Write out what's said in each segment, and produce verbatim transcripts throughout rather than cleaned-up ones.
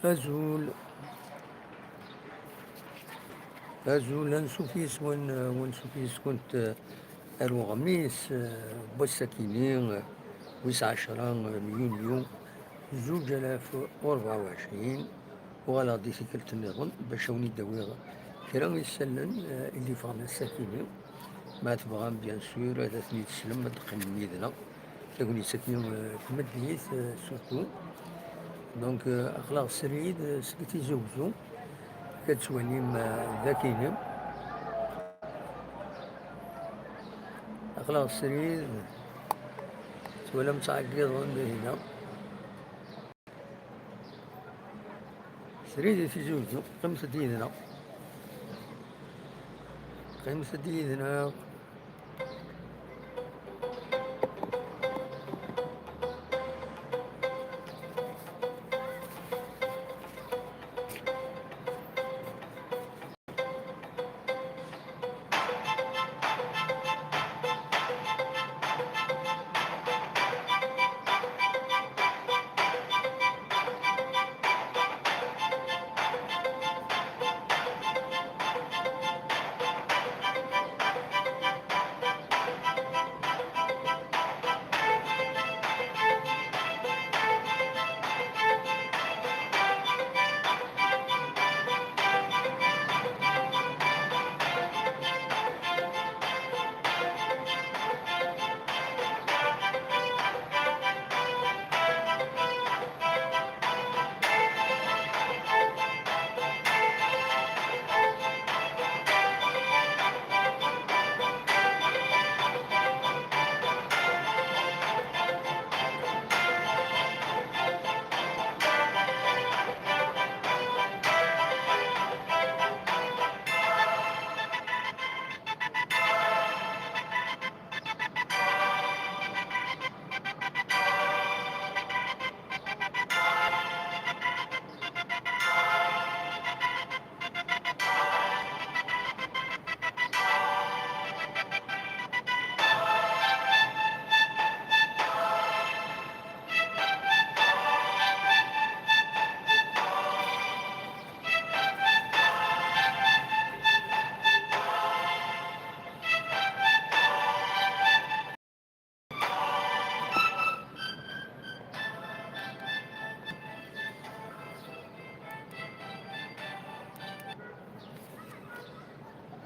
Azul. Azul, ansuf yis-wen, ansuf yis-kent, eh, ar uɣmis, eh, n wass-akini, eh, wis ɛecra, eh, n yunyu, zuǧ alaf u rebɛa u ɛecrin. Uɣaleɣ-d i tikkelt nniḍen bac a wen-id-awiɣ kra n yisallen, eh, i d-iffɣen ass-akini. Ma tebɣam, bien sûr, ad ten-id-teslem, ad d-qqimem yid-neɣ. Tagnit-agi, euh, tmeddit, euh, surtout. Donc, euh, aql-aɣ srid, euh, seg Tizi Wezzu. Akka tettwalim, euh, d akini. Aql-aɣ srid, twalam ttɛeggiḍen dihin-a. Srid i Tizi Wezzu, qqimet-d yid-neɣ. Qqimet-d yid-neɣ.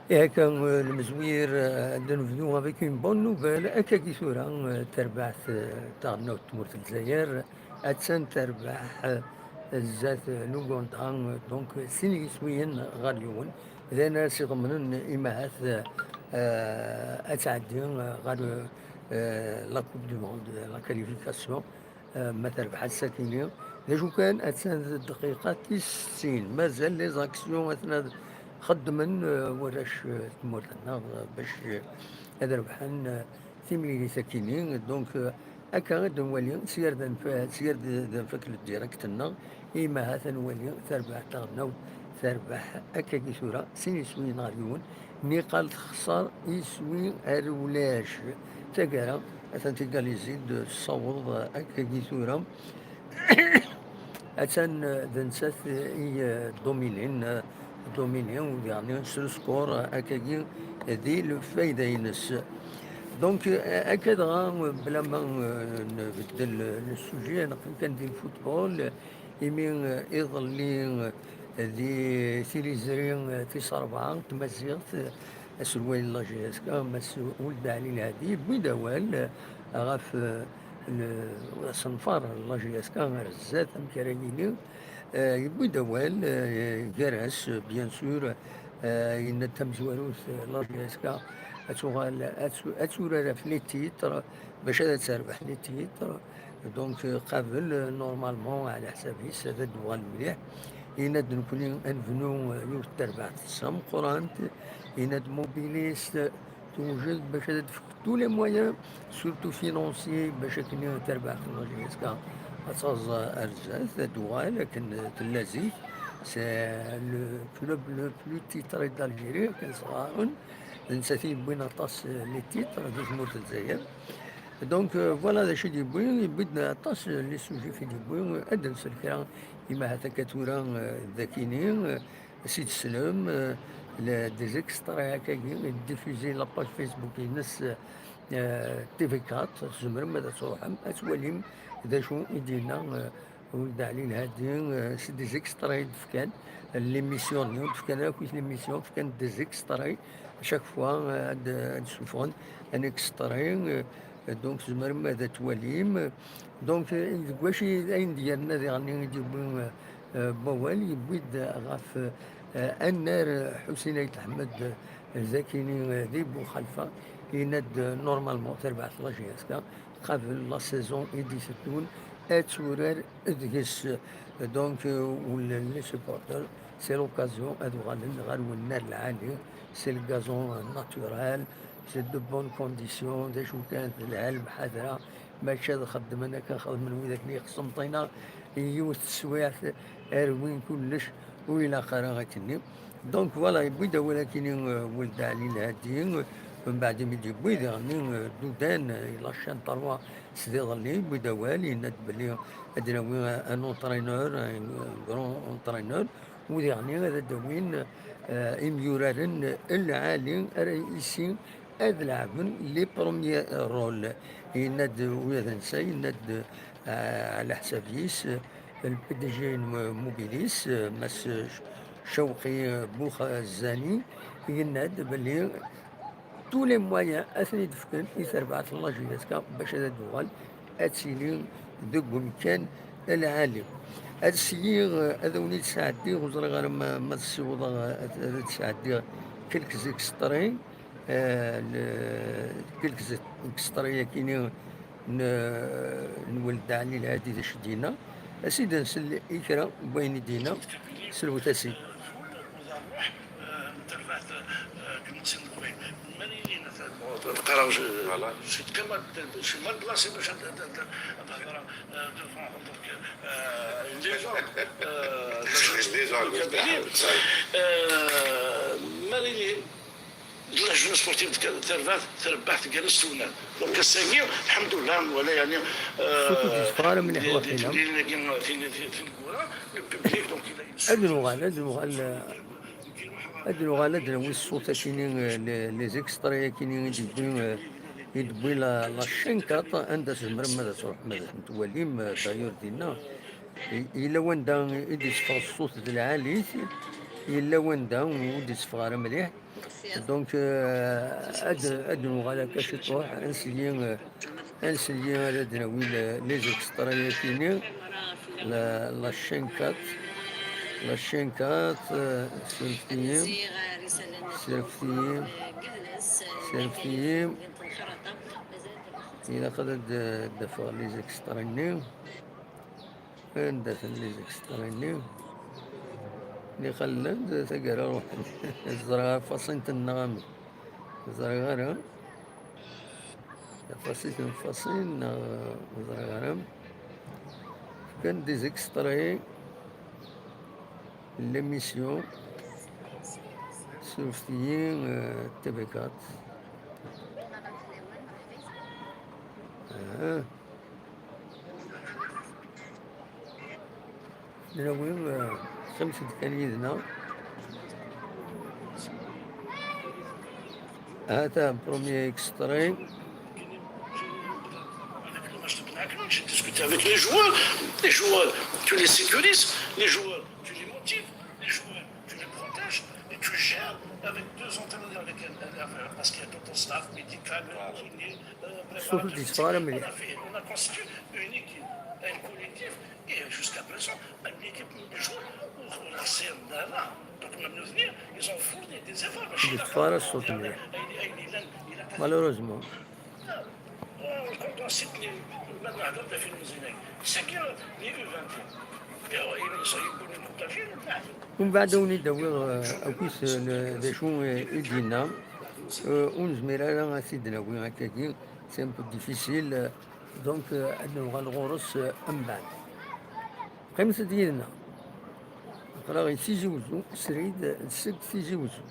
Ihi akka, euh, lemzwir, euh, ad nebdu avec une bonne nouvelle. Akkagi tura, euh, tarbaɛt, euh, taɣelnawt n tmurt n Lezzayer, attan terbeḥ, euh, zdat, euh, n Uganda, euh, donc, euh, sin yiswiyen ɣer yiwen. D ayen ara s-iḍemnen imahat, euh, ad tɛeddi, euh, ɣer, euh, la Coupe du Monde, la qualification. Eh, ma terbeḥ ass-akini, d acu kan, attan d dqiqa tis settin, mazal les actions atna xeddmen, eh, warrac, eh, tmurt-nneɣ, eh, bac, eh, ad rebḥen, eh, timlilit-akini. Donc, eh, akka i d-nwali, s yir d-nf-, s yir d-, d-nfak le direct-nneɣ, imi ahat ad nwali tarbaɛt taɣelnawt terbeḥ akkagi tura, sin iswiyen ɣer yiwen, niqal texṣer iswi ar ulac. Taggara, atan tigalizi d-tessaweḍ akkagi tura. Atan d nettat i, eh, dominin, eh, domini, u diɣen s le score, eh, akkagi di lfayda-ines. Donc, eh, akka dɣa, bla ma, eh, nbeddel le sujet, neqqim kan di football, imi, eh, iḍelli, eh, di tiliẓri, eh, tis rebɛa n tmaziɣt, eh, aselway n la J S K, Mass Ould Aly Lahadi, yewwi-d awal, eh, ɣef, eh, le-, asenfar n la J S K ar zdat, amek ara yili. Eh, yewwi-d awal, eh, gar-as, bien sûr, eh, yenna-d tamezwarut, eh, la J S K ad tuɣal, ad tu-, ad turar ɣef les titres, bac ad terbeḥ les titres. Donc, euh, qabel, euh, normalement, ɛla ḥsab-is, ad d-uɣal mliḥ. Yenna-d nekkni ad nebnu, euh, yiwet n terbaɛt d tameqqrant. Yenna-d Mobiliste tewjed bac ad d-tefk tous les moyens, surtout financiers, bac akken terbaɛt n la J S K ad taẓ ar zdat, ad d-tuɣal akken tella zik. C'est le club le plus titré d'Algérie, akken sɣaren. D nettat i yewwin aṭas, euh, les titres di tmurt n Lezzayer. Donc, euh, voilà d acu i d-yewwi, yewwi-d aṭas n les sujets i d-yewwi, ad d-nsel kra, ima ahat akka tura, euh, d akini, euh, si d-teslem, euh, le, des extraits akkagi, diffusé la page Facebook-ines, euh, T V quatre, tzemrem ad truḥem, ad twalim d acu i d-yenna, euh, Wuled Ɛli Lhadi, euh, c'est des extraits i d-fkan, l'émission-nni, ur d-fkan ara akk l'émission, fkan des extraits, chaque fois, euh, ad, ad d-ssuffɣen un extrait, euh, donc tzemrem ad twalim. Donc, euh, deg wacu i, ayen d-yerna diɣen i d-yewwi, euh, euh, wawal, yewwi-d ɣef, euh, annar, euh, Ḥusin Ayt Ḥmed, euh, Zakini, euh, di Buxalfa, yenna-d, euh, normalement, terbaɛt la J S K, qabel la saison i d-iteddun, ad turar deg-s. Donc, euh, ula les supporters, c'est l'occasion ad uɣalen ɣer wennar lɛali, c'est le gazon, euh, naturel, c'est de bonnes conditions, d acu kan, telha lmḥadra, mačči ad xeddmen akken xeddmen widak-nni, xeṣṣen ṭina i yiwet teswiɛt, rwin kullec, ur ilaq ara akkenni. Donc, voilà, yewwi-d awal akkenni, euh, Wuled Ɛli Lhadi, euh, mbeɛd imi d-yewwi diɣenni, euh, Dudan, euh, la chaîne trois, s diḍelli, yewwi-d awal, yenna-d belli ad d-nawi un entraîneur, un grand entraîneur, u diɣenni ad d-awin, euh, imyuraren lɛali ara isi ad leɛben les premiers rôles. Yenna-d, ur d-nsa, yenna-d, euh, ɛla ḥsab-is, euh, le P D G n Mobilis, euh, Mass Cawqi, euh, Buxzani, yenna-d belli tous les moyens ad ten-id-fken i terbaɛt n la J S K bac ad d-tuɣal ad tili deg umkan lɛali. Ad sliɣ, euh, ad awen-id-sɛeddiɣ, ur ẓriɣ ara ma, ma tessiwḍeɣ, euh, ad, ad d-sɛeddiɣ quelques extraits, euh, le, quelques extraits-agi-ni n, n Wuled Ɛli Lhadi d acu d-yenna. Ad s-id-nsel i kra n wayen i d-yenna. Selwet-as-id. Voilà. Marilyn, de la jeunesse sportive de Terbat, Terbat, Galles, Tounan. Donc, الحمد لله, ولا يعني, euh, الصوت يصفر من الحوار هنا. Le public, donc, il a une... Ad nuɣal, ad nuɣal, ad nuɣal ad nawi ṣṣut akini, les, les extraits akini i d-yewwi, i d-yewwi la, la chaîne quatre, anda tzemrem ad truḥem ad ten-twalim, d'ailleurs, dinna. I-, yella wanda i d-yesseffeɣ ṣṣut d lɛali-t, yella wanda ur d-yesseffeɣ ara mliḥ. Donc, euh, ad, ad nuɣal akka ciṭuḥ, ad nseggi, euh, ad nseggi ad d-nawi le-, les extraits-agi-ni, la, la chaîne quatre, la chaîne quatre, euh, surfet-iyi, surfet-iyi, surfet-iyi. Ilaq ad d-, d-afeɣ les extraits-nni. Anda-ten les extraits-nni? Nixal-d taggara ruḥen. Ẓriɣ ɣef faṣint-nneɣ amek. Ẓriɣ ara. Faṣit n faṣin neɣ ẓriɣ ara. Fkan des extraits l'émission sur T V quatre. Ah. Nawi, euh, xemt-d kan yid-neɣ. Ata premier extrait. Avec les joueurs, les joueurs, tu les sécurises, les joueurs, tu les motives, les joueurs, tu les protèges et tu gères avec deux entraîneurs, avec un, un, un, parce qu'il y a tout un staff médical, kiné, euh, préparateur physique. On a fait, on a constitué une équipe, un collectif, et jusqu'à présent, une équipe de joueurs, donc, ils ont fourni des efforts, mais c'est la... Malheureusement. Umbeɛd ad wen-id-awiɣ, eh, akk-is, eh, d acu, eh, i d-yenna. Eh, ur nezmir ara ad t-id-nawi akkagi, c'est un peu difficile, eh, donc, eh, ad nuɣal ɣur-s, eh, umbeɛd. Qqimet-d yid-neɣ. Aql-aɣ i Tizi Wezzu, srid seg Tizi Wezzu.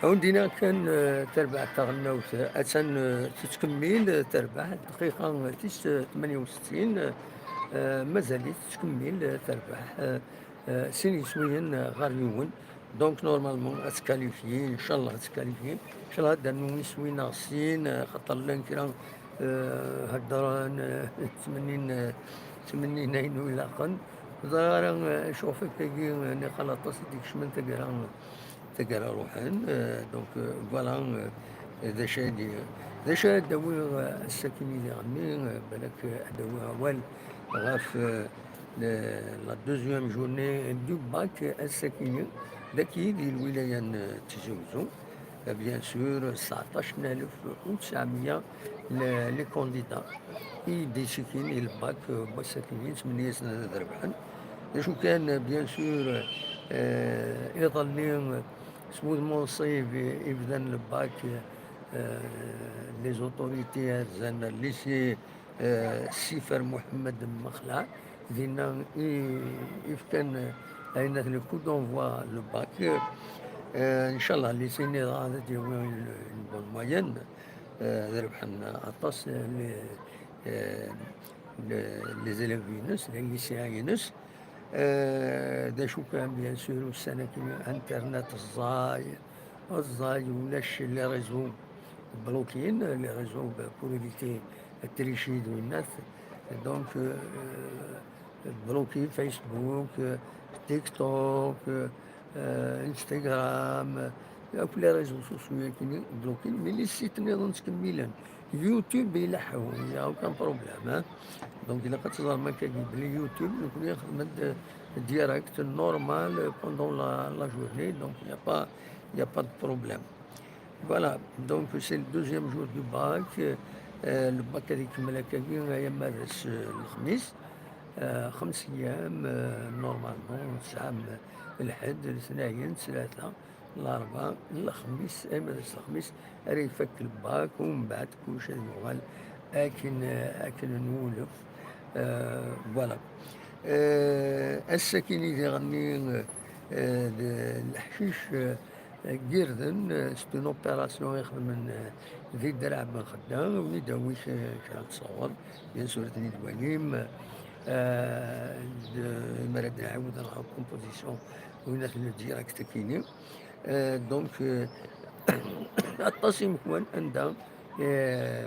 Undina kan, eh, terbaɛt taɣelnawt, eh, attan, eh, tettkemmil, eh, terbaɛt, dqiqa, eh, tis, eh, tmanya u settin, eh, mazal-itt tettkemmil, eh, terbaɛt, eh, eh, sin yiswiyen, eh, ɣer yiwen. Donc, normalement, ad tkalifyi, ncallah ad tkalifyi. Ncallah ad d-rnu iswi neɣ sin, eh, xaṭer llan kra, eh, heddren, eh, ttmennin, eh, ttmennin ayen ur ilaqen. Ẓriɣ ara, eh, acu ɣef akkagi, eh, niqal aṭas i d-ikecmen taggara, taggara ruḥen. Eh, donc, eh, voilà, eh, d acu ay d-, d acu ara d-awiɣ, eh, ass-akini diɣenni, eh, balak, eh, ad d-awiɣ awal ɣef, eh, le-, la deuxième journée du bac, eh, ass-akini, daki di lwilaya n, eh, Tizi Uzzu. Eh, bien sûr, tseɛṭac n alef u tesɛemya le-, les candidats i d-ittikin i lbak, eh, n wass-akini, ttmenni-yasen ad rebḥen. D acu kan, eh, bien sûr, eh, iḍelli, eh, s wudem unṣib i, i bdan lbak, eh, les autorités rzan lycée, eh, Sifer Mohamed Mexla, dinna i, i fkan, eh, ayen at le coup d'envoi le bac. Eh, ncallah, lycée-nni dɣa ad d-yawi une, une bonne moyenne. Eh, ad rebḥen aṭas, eh, les, eh, les, les élèves-ines, les lycéens-ines. Eh, d acu kan, bien sûr, ussan-agi, internet ẓẓay, ẓẓay, ulac les réseaux bloqués, les réseaux pour éviter tricher d winnat. Donc, euh, bloqué Facebook, euh, TikTok, euh, Instagram, euh, akk les réseaux sociaux-agi bloqués, mais les sites-nniḍen ttkemmilen. YouTube ileḥḥu, il y a aucun problème, hein. Donc, ilaq ad teẓrem akkagi belli YouTube, nekkni nxeddem-d direct normal pendant la, la journée, donc il y a pas, il y a pas de problème. Voilà, donc c'est le deuxième jour du bac. Euh, le bac ad ikemmel akkagi, ay amarres, euh, lexmis, euh, xems ayyam, euh, normalement, tesɛam lḥedd, letnayen, ttlata, larebɛa, lexmis, ay amarres lexmis ara ifak le bac, u mbeɛd kullec ad yuɣal akken, euh, akken nwulef. Euh, voilà. Euh, ass-akini diɣenni, euh, d leḥcic, euh, n yirden, euh, c'est une opération i xedmen, euh, di Draɛ Ben Xedda, wen-id-awi kra n ttṣawer, bien sûr, ad ten-id-twalim, euh, d-, mi ara d-nɛawed ɣer composition, win at le direct akini. Euh, donc, euh, aṭas imekwan anda, euh,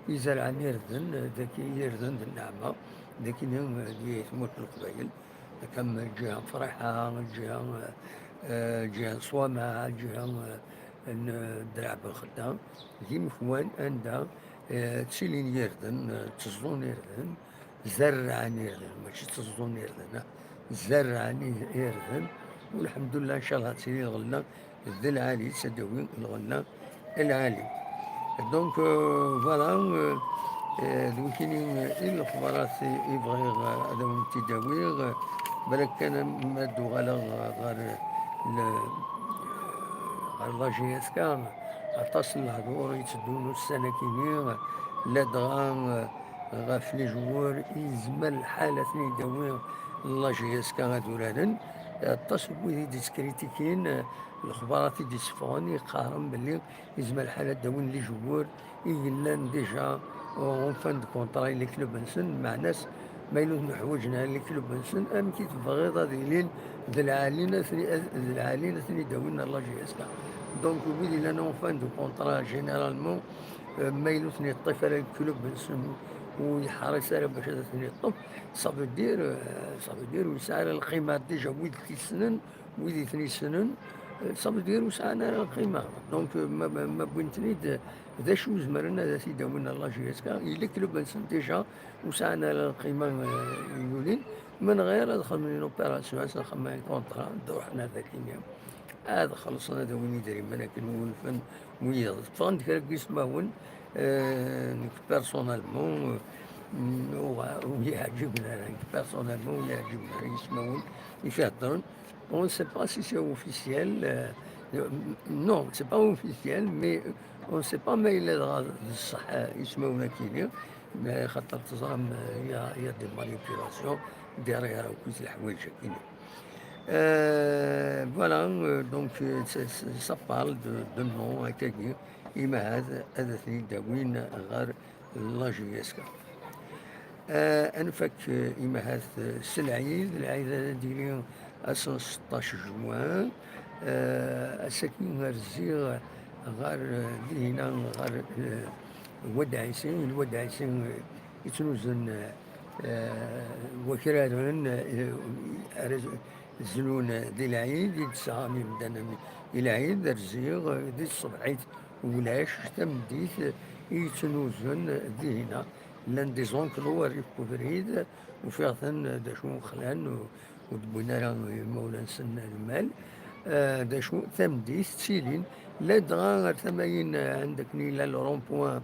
izerɛen irden, euh, daki irden d nneɛma, dakini, euh, di tmurt n Leqbayel. Akka am lǧiha n Friḥa, lǧiha, eh, lǧiha n Ṣwamaɛ, lǧiha, eh, n Draɛ Ben Xedda, d imekwan anda, eh, ttilin yirden, eh, tteẓẓun irden, zerrɛen irden, mačči tteẓẓun irden, ah, zerrɛen i-, irden, u lḥemdullah, ncallah ad tili lɣella d lɛali, ad d-tawi lɣella lɛali. Donc, euh, voilà, euh, euh, d wikini, euh, i lexbarat i, i bɣiɣ, euh, ad awen-t-id-awiɣ, euh, balak kan ma d-uɣaleɣ, euh, ɣer, euh, le, ɣer la J S K, aṭas n lehdur i yetteddun ussan-akini, ladɣa, euh, ɣef les joueurs, yezmer lḥal ad ten-id-awi la J S K ad uraren, aṭas n wid i d-yettkritikun, euh, lexbarat i d-itteffɣen, yeqqaren belli yezmer lḥal ad d-awin les joueurs i yellan déjà en fin de contrat i les clubs-nsen, meɛna-s ma yella ur ten-ḥwaǧen ara les clubs-nsen, amek i tebɣiḍ ad ilin d lɛali ad ten-, d lɛali ad ten-id-awin ar la J S K? Donc, wid yellan en fin de contrat, généralement, euh, ma yella ur ten-yeṭṭif ara les clubs-nsen, ur yeḥris ara bac ad ten-yeṭṭef, ça veut dire, euh, ça veut dire ur yesɛi ara lqima déjà wid t-yessnen, wid i ten-yessnen, eh, ça veut dire ur sɛan ara lqima. Donc, eh, ma, ma, ma wwin-ten-id, eh, d acu zemren ad t-id-awin ar la J S K? Yella club-nsen déjà ur sɛan ara lqima, eh, yulin. Menɣir ad xedmen une opération, ad sen-xedmen un contrat, ad ruḥen ar dakini, ad xellṣen, ad awin idrimen akken wulfen wiyaḍ. Ffɣen-d kra n yismawen, eh, nekk personnellement, eh, mm, ur, ur yi-ɛǧiben ara, nekk personnellement ur yi-ɛǧiben ara yismawen i k-iheddren. On ne sait pas si c'est officiel, euh, non, c'est pas officiel, mais on ne sait pas ma yella dɣa d ṣṣeḥ, euh, ismawen-akini, mais xaṭer teẓram, euh, il y a, il y a des manipulations derrière akk leḥwayeǧ-akini. Euh, voilà, euh, donc euh, ça, ça- ça parle de, de nom, akkagi, imahat ad ten-id-awin ɣer la J S K. Euh, ad nfak euh, imahat euh, s lɛid, lɛid ad d-yili ass n seṭṭac juin. Euh, ass-agi rziɣ ɣer euh, dihina ɣer euh, Wad Ɛisi, Lwad Ɛisi euh, yettnuzen euh, wakraren euh, ara zlun di lɛid, i d-sɛan imdanen i lɛid, rziɣ di tṣebḥit ulac tameddit i yettnuzen dihina. Llan des enclos rrif ubrid, ufiɣ-ten d acu xlan, ur d-wwin ara imawlan-nsen lmal. Eh, d acu, tameddit ttilin, ladɣa ar tama-in, eh, anda akken yella le rond-point,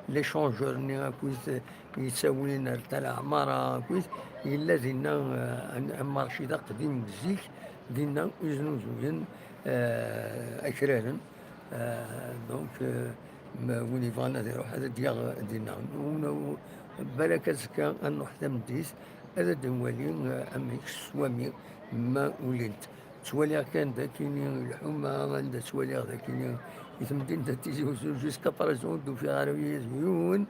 l'échangeur-nni akkit yettawin ar Tala Ɛmara, akkit yella dinna, eh, am marché d aqdim deg zik, dinna i znuzuyen, eh, akraren. Eh, donc, eh, ma win yebɣan ad iruḥ ad d-yaɣ dinna. Ur-, ur-, balak azekka ad nruḥ tameddit, ad d-nwali, eh, amek s wami ma ulint. Ttwaliɣ kan d akini lḥuma, anda ttwaliɣ d akini i temdint n Tizi Uzzu, jusqu'à présent ur d-ufiɣ ara yiwen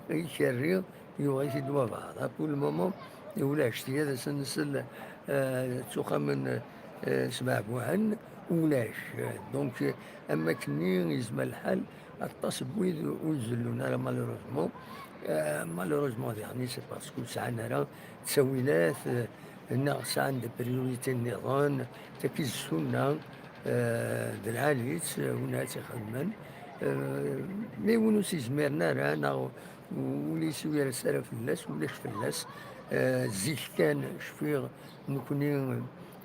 ikerri yuɣ-it-id wabeɛḍ. À pour le moment, ulac, ttiyad ad sen-nsel, eh, ttuxamen, eh, sbeɛbuɛen, ulac. Donc, eh, am wakken-nni yezmer lḥal, aṭas n wid ur zellun ara, malheureusement. Eh, malheureusement, diɣen, c'est parce que ur sɛan ara ttawilat, eh, neɣ sɛan des priorités nniḍen, tagi d ssunna, eh, d lɛali-tt, eh, win ara tt-ixedmen. Eh, mi win ur s-izmiren ara, neɣ ur yeswi ara s ara fell-as, ulac fell-as. Eh, zik kan, cfiɣ, nekni,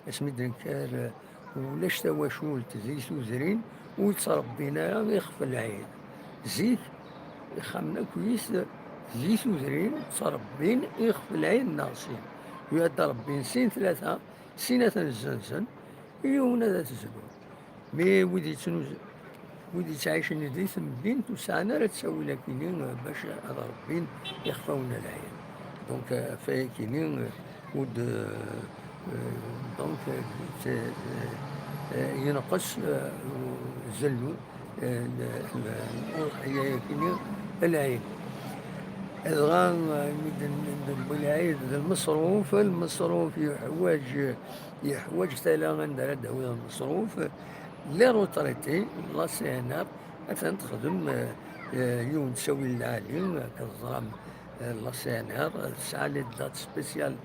asmi d-nekker, eh, ulac tawacult di tudrin ur ttrebbin ara ixef n lɛid. Zik, ixxamen akk-is di tudrin ttrebbin ixef n lɛid neɣ sin. Yuɣ-d Rebbi sin tlata, sin ad ten-zzenzen, yiwen ad t-zlun. Mi wid yettnuz-, wid yettɛicen di temdint ur sɛan ara ttawil akini, eh, bac ad rebbin ixfawen n lɛid. Donc, eh, ɣef wayakini, eh, ur d-, eh, donc, eh, t-, eh, eh, yenqes, eh, zellu, eh, l-, l-, uḍḥiya-yakini, lɛid. Dɣa, eh, mi d-, d-, d-, lɛid d lmeṣruf, lmeṣruf yeḥwaǧ, yeḥwaǧ tala anda ara d-tawiḍ lmeṣruf. Les retraités, la C N R, atan texdem, eh, eh, yiwen n ttawil lɛali, eh, akken teẓram, eh, la C N R, eh, tesɛa les dates spéciales,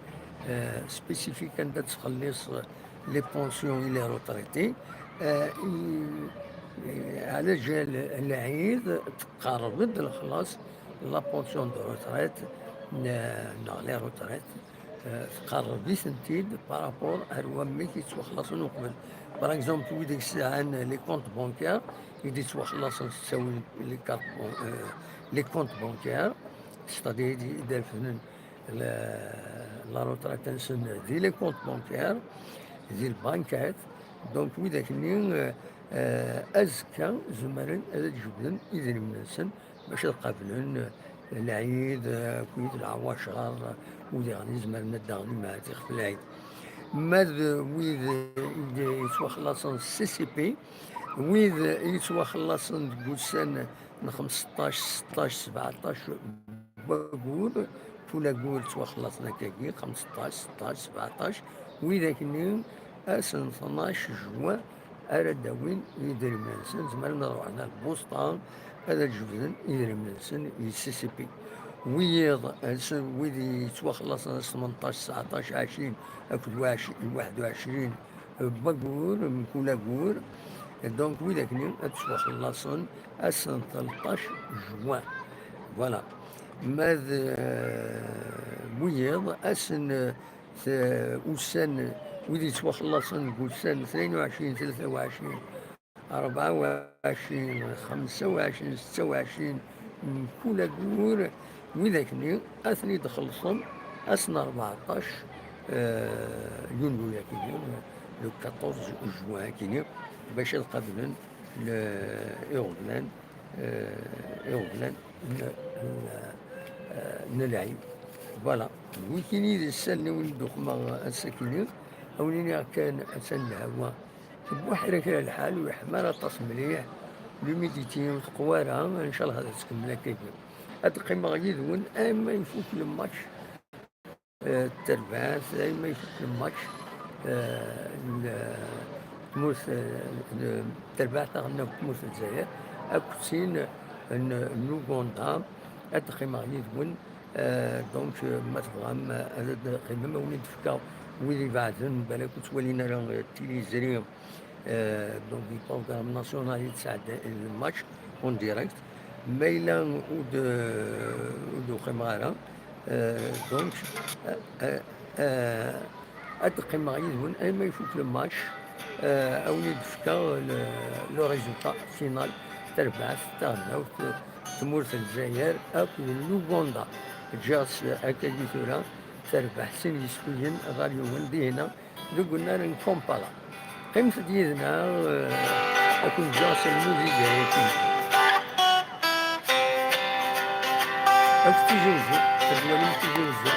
eh, spécifiques anda tettxelliṣ, eh, les pensions et les retraités. Eh, i, eh, ɛla jal lɛid, tqerreb-d lexlaṣ, la pension de retraite, eh, neɣ les retraites. Eh, tqerreb-itent-id par rapport ar wamek yettwaxlaṣen uqbel. Par exemple, wid i yesɛan les comptes bancaires, i d-yettwaxlaṣen s ttawil les cartes ban-, eh, les comptes bancaires, c'est-à-dire i d-, i d-refden la, la retraite-nsen di les comptes bancaires, di lbankat. Donc, widak-nni, eh, eh, azekka zemren ad d-jebden idrimen-nsen bac ad qablen, eh, lɛid, eh, akkit leɛwacer, eh, wid iɣen izemren ad d-aɣen imahat ixef lɛid. Ma d wid i d-yettwaxlaṣen s C C P, wid yettwaxlaṣen deg wussan n xemseṭṭac, seṭṭac, sebɛeṭṭac, wagur, kul agur ttwaxlaṣen akkagi, xemseṭṭac, seṭṭac, sebɛeṭṭac, widak-nni ass n tnac juin ara d-awin idrimen-nsen, zemren ad ruḥen ar Boston ad d-jebden idrimen-nsen i C C P. Wiyiḍ, ass, wid yettwaxlaṣen ass tmenṭac, tseɛṭac, ɛecrin akked waɛecrin, waḥed u ɛecrin n wagur, mkul agur. Donc, widak-nni ad ttwaxlaṣen ass n tleṭṭac juin. Voilà. Ma d, euh, wiyiḍ, ass n, euh, ussan, wid yettwaxlaṣen deg ussan tnayen u ɛecrin, tlata u ɛecrin, rebɛa u ɛecrin, xemsa u ɛecrin, setta u ɛecrin, mkul agur, widak-nni ad ten-id-xellṣen ass n rbeɛṭac, euh, yunyu-yakini, le quatorze juin-akini, bac ad qablen le, iɣeblan, euh, iɣeblan n, n, euh, n lɛid. Voilà. Wikini d issalniwen d-uxmeɣ ass-akini, Awen-iniɣ kan, atan lhawa tebbuḥ, kra lḥal ur yeḥma ara aṭas mliḥ, l'humidité ur teqwa ara, ncallah ad tkemmel akkagi. Ad qqimeɣ yid-wen arma ifuk le match, eh, terbaɛt, arma ifuk le match, eh, n, eh, tmurt, eh, n, terbaɛt taɣelnawt n tmurt n Lezzayer akked tin n, n Uganda. Ad qqimeɣ yid-wen. Euh, donc, euh, ma tebɣam, euh, ad d-qqimem, ad wen-d-fkeɣ wid ibeɛden, balak ur ttwalin ara, euh, tiliẓri, euh, donc, di programme national i d-sɛeddan le match en direct. Ma yella ur d-, ur d-uqimeɣ ara, euh, donc, euh, euh, euh, ad d-qqimeɣ yid-wen arma ifuk le match, euh, ad wen-d-fkeɣ le, le résultat final, tarbaɛt taɣelnawt, euh, tmurt n Lezzayer akked Luganda. Ǧǧiɣ-tt akkagi tura, terbeḥ sin yiskuyen ɣer yiwen dihna deg unnar n Kampala. Qqimet-d yid-neɣ, euh, ad ken-ǧǧeɣ s lmuziga-agi. Akk Tizi Wezzu, ad twalim Tizi Wezzu.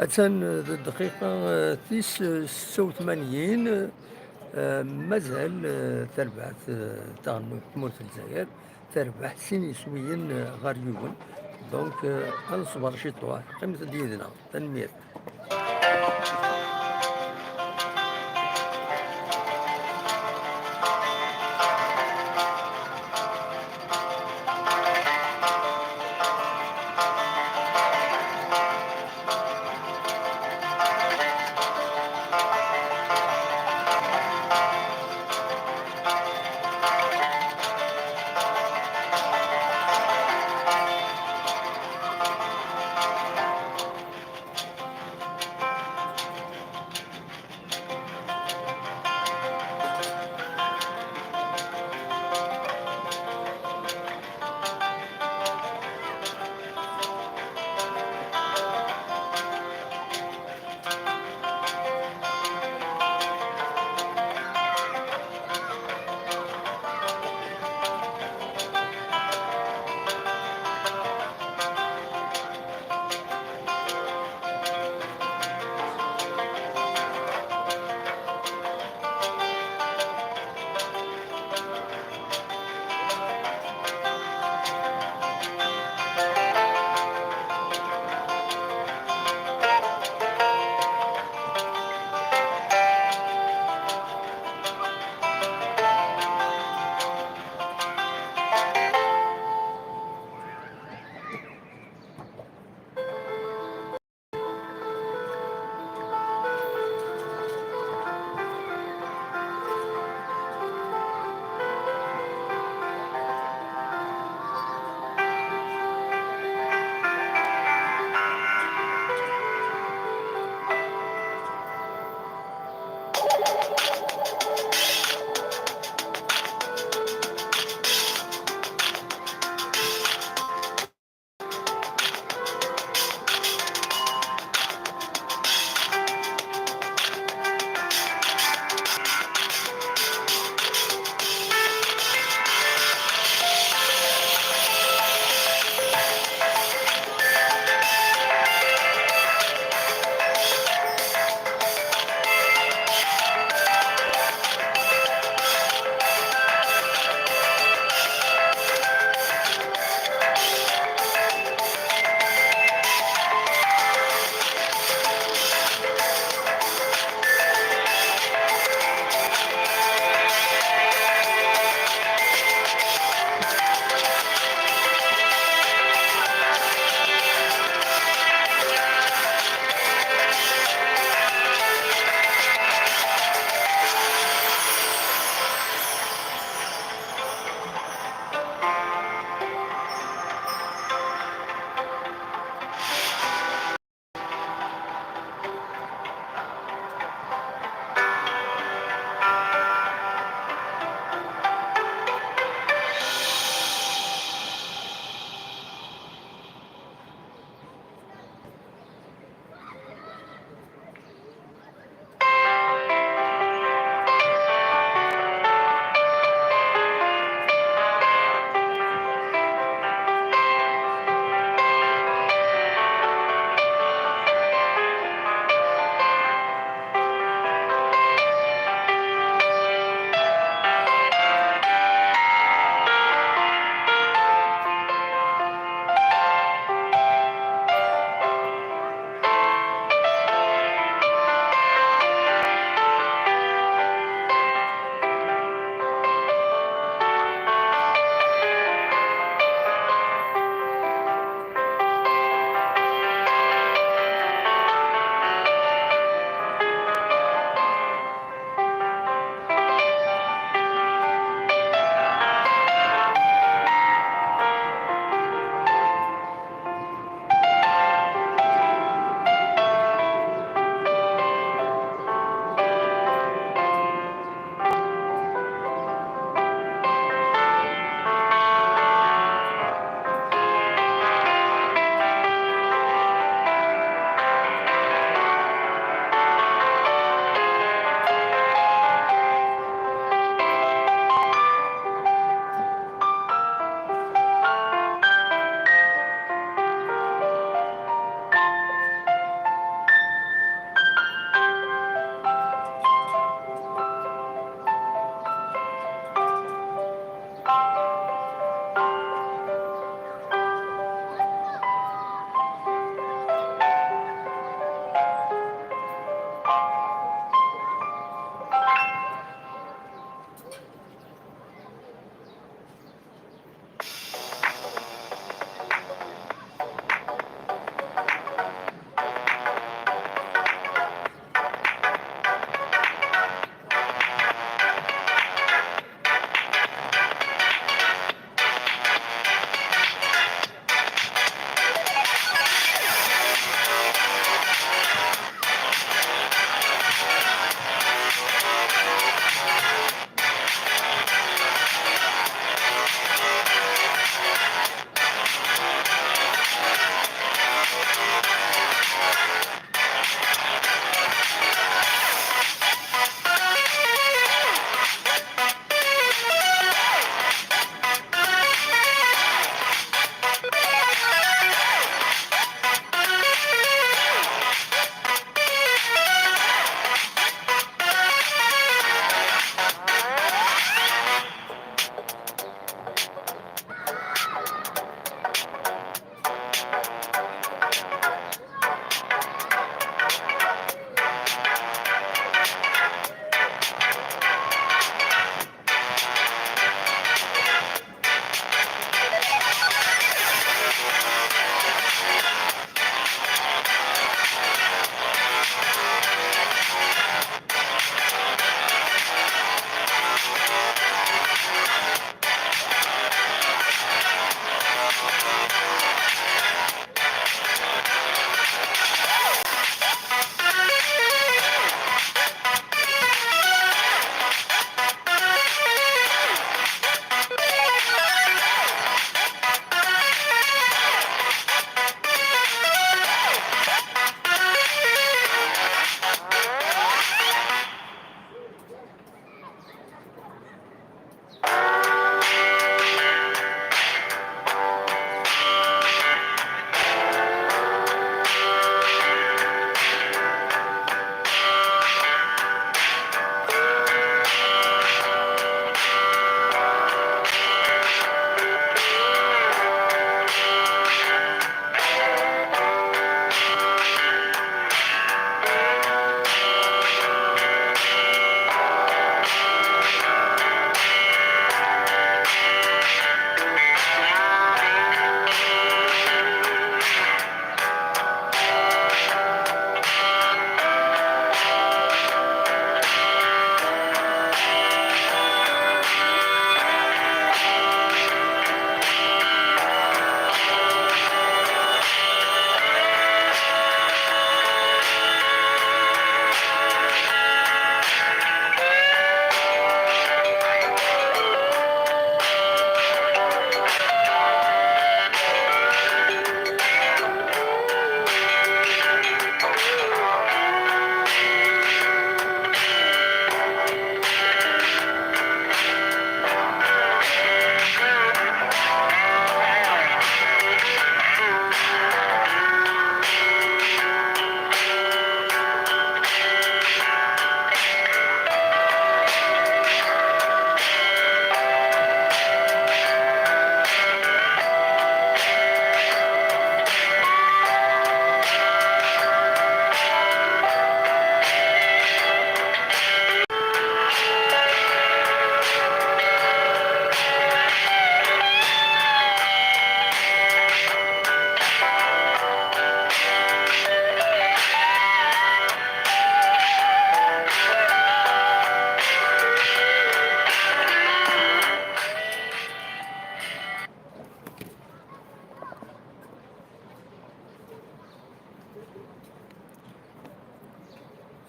Attan, eh, d dqiqa, eh, tis, eh, setta u tmanyin, eh, mazal, eh, tarbaɛt, eh, taɣelnawt n tmurt n Lezzayer terbeḥ sin yiswiyen, eh, ɣer yiwen. Donc, eh, ad nṣber ciṭuḥ. Qqimet-d yid-neɣ. Tanemmirt.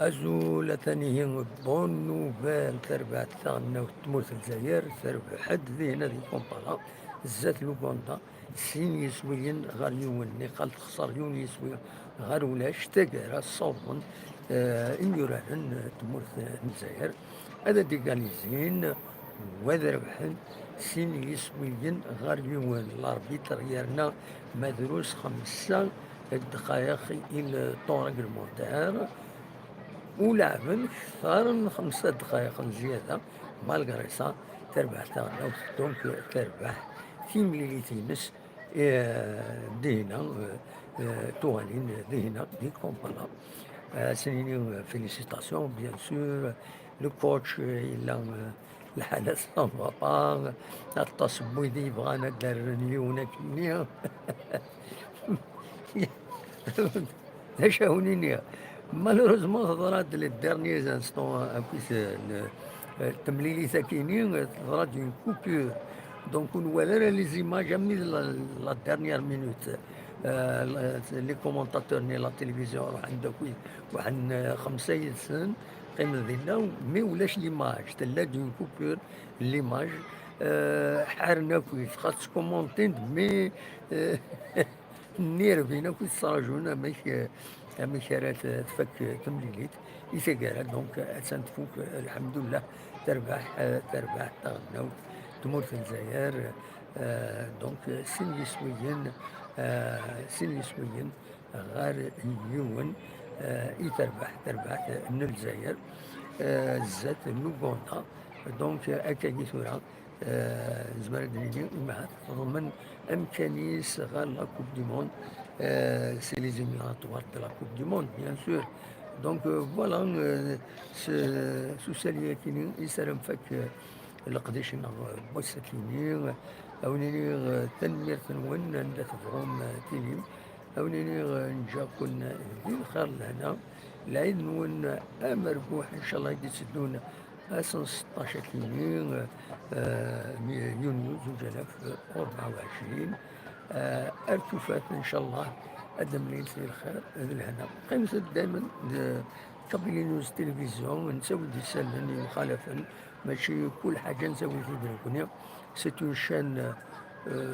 Azul, atan ihi bonne nouvelle, terbeḥ taɣelnawt n tmurt n Lezzayer, terbeḥ-d dihin di Kampala, zdat Luganda, sin yiswiyen ɣer yiwen, niqal texṣer yiwen yiswi ɣer ulac, taggara ssawḍen, eh, imyuraren n tmurt n Lezzayer ad d-igalizin, wa d rebḥen sin yiswiyen ɣer yiwen. L'arbitre yerna ma drus xemsa ddqayeq i le temps réglementaire. U leɛben kter n xemsa ddqayeq n zzyada, malgré ça, terbeḥ taɣelnawt, donc terbeḥ timlilit-ines, eh, dihina, eh, eh, tuɣalin dihina, di Kampala. Eh, ad s-nini, eh, félicitations, bien sûr, le coach, eh, yella, eh, lḥala ça va pas, aṭas n wid yebɣan ad d-rren yiwen akkenni. D acu awen-iniɣ? Malheureusement, teḍra-d les derniers instants, euh, akkit, euh, le, euh, temlilit akini, euh, teḍra-d une coupure. Donc, ur nwala ara les images armi d la, la dernière minute. Euh, la, les commentateurs n la télévision ruḥen-d akk, ruḥen, euh, xemsa yid-sen, qqimen dinna, mais ulac l'image, tella-d une coupure, l'image, euh, ḥaren akk, xas ttkumuntin-d, mais, euh, nnirbin akk, ttraǧun amek, euh, amek ara t-, tfak temlilit. I taggara, donc, attan tfuk, lḥemdullah, terbeḥ, euh, terbeḥ taɣelnawt tmurt n Lezzayer, euh, donc, euh, sin yiswiyen, euh, sin yiswiyen ɣer yiwen, euh, i terbeḥ, terbeḥt n Lezzayer, euh, zdat n Uganda. Donc, euh, akkagi tura, euh, nezmer ad d-nini, imahat teḍmen amkan-is ɣer la Coupe du Monde, euh, c'est les éliminatoires de la Coupe du Monde, bien sûr. Donc, euh, voilà, euh, s, s usali akini, yessaram fak, euh, leqdic-nneɣ, euh, n wass-akini. Ad wen-iniɣ, euh, tanemmirt-nwen, anda tebɣum, euh, tilim. Ad wen-iniɣ, euh, nǧa-ken di lxir lehna. Lɛid-nwen amerbuḥ, incallah, i d-itteddun ass n seṭṭac akini, euh, yunyu zuǧ alaf u rebɛa u ɛecrin. Euh, ar tufat, incallah, ad d-nemlil di lxir d lehna. Qqimet-d daymen d Kabili News Télévision, nettawi-d isallen yemxalafen, mačči kul ḥaǧa nettawi-t-id nekkni. C'est une chaîne, euh,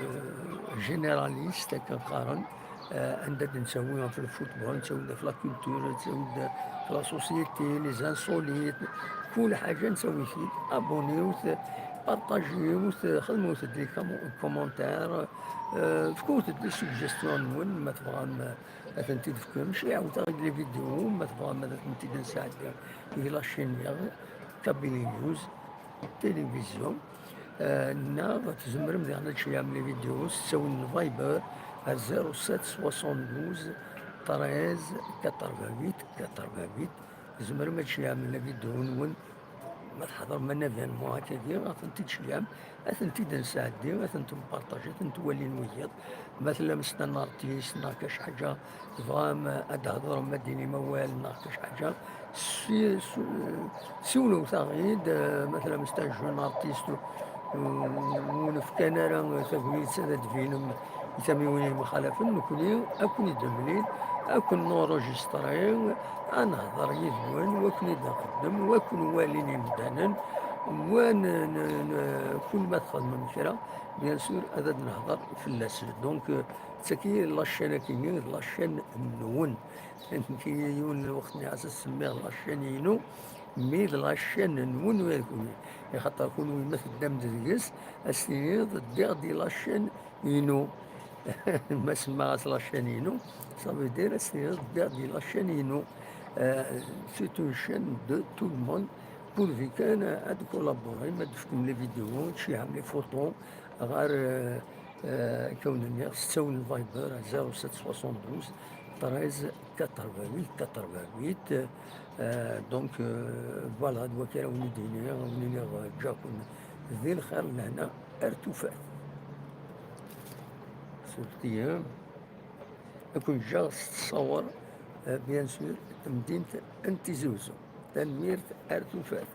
généraliste, akken qqaren, euh, anda d-nettawi ɣef le football, nettawi-d ɣef la culture, nettawi-d ɣef la société, les insolites, kul ḥaǧa nettawi-t-id. Abonniwt, partagiwt, xedmewt-d les com-, commentaires, euh, fkut-d les suggestions-nwen, ma tebɣam, euh, ad tent-id-tefkem, ceyyɛewt-aɣ-d les vidéos, ma tebɣam ad tent-id-nesɛeddi di la chaîne-nneɣ, Kabili News Télévision. Euh, neɣ tzemrem diɣen ad tceyyɛem les vidéos s ttawil n Viber ar zéro sept soixante-douze treize quatre-vingt-huit quatre-vingt-huit. Tzemrem ad tceyyɛem les vidéos-nwen ma tḥeḍrem un événement akkagi, ad tent-id-tceyyɛem, ad tent-id-nesɛeddi, ad tent-nparṭaji, ad tent-walin wiyaḍ. Ma tellam s un artiste neɣ kac ḥaǧa, tebɣam ad d-thedrem, ad d-tinim awal neɣ kac ḥaǧa, si-, su-, siwlewt-aɣ-id, eh, ma tellam s un jeune artiste, eh, ur nefkan ara tagnit ad d-tbinem i tamiwin yemxalafen, nekkni ad ken-id-nemlil, ad ken-nurujistri, ad nehder yid-wen, wa ken-id-nxeddem, wa ken-walin yimdanen, wa n-, n-, n-, kul ma txedmem kra, bien sûr, ad d-nehder fell-as. Donc, euh, d tagi la chaîne-agi-nni, d la chaîne-nwen. Nekk yiwen n lweqt nniɣ-as ad semmiɣ la chaîne-inu, mais d la chaîne-nwen, wa d kunwi. Axaṭer kunwi ma teddam-d deg-s, ad s-tiniḍ ddiɣ di la chaîne inu. Ma semmaɣ-as la chaîne inu, ça veut dire ad s-tiniḍ ddiɣ di la chaîne inu. Euh, c'est une chaîne de tout le monde. Pourvu kan ad collaborer, ad d-tefkem les vidéos, ad tceyyɛem les photos ɣer, euh, euh, akka wen-nniɣ, s ttawil n Viber, zéro sept soixante-douze treize quatre-vingt-huit quatre-vingt-huit. Euh, donc, euh, voilà, d wakka ara wen-id-iniɣ, ad wen-iniɣ, euh, ǧǧa-ken di lxir, lehna, ar tufat. Surti, ad ken-ǧǧeɣ s ttṣawer, euh, bien sûr, tamdint n Tizi Uzzu. Tanemmirt, ar tufat.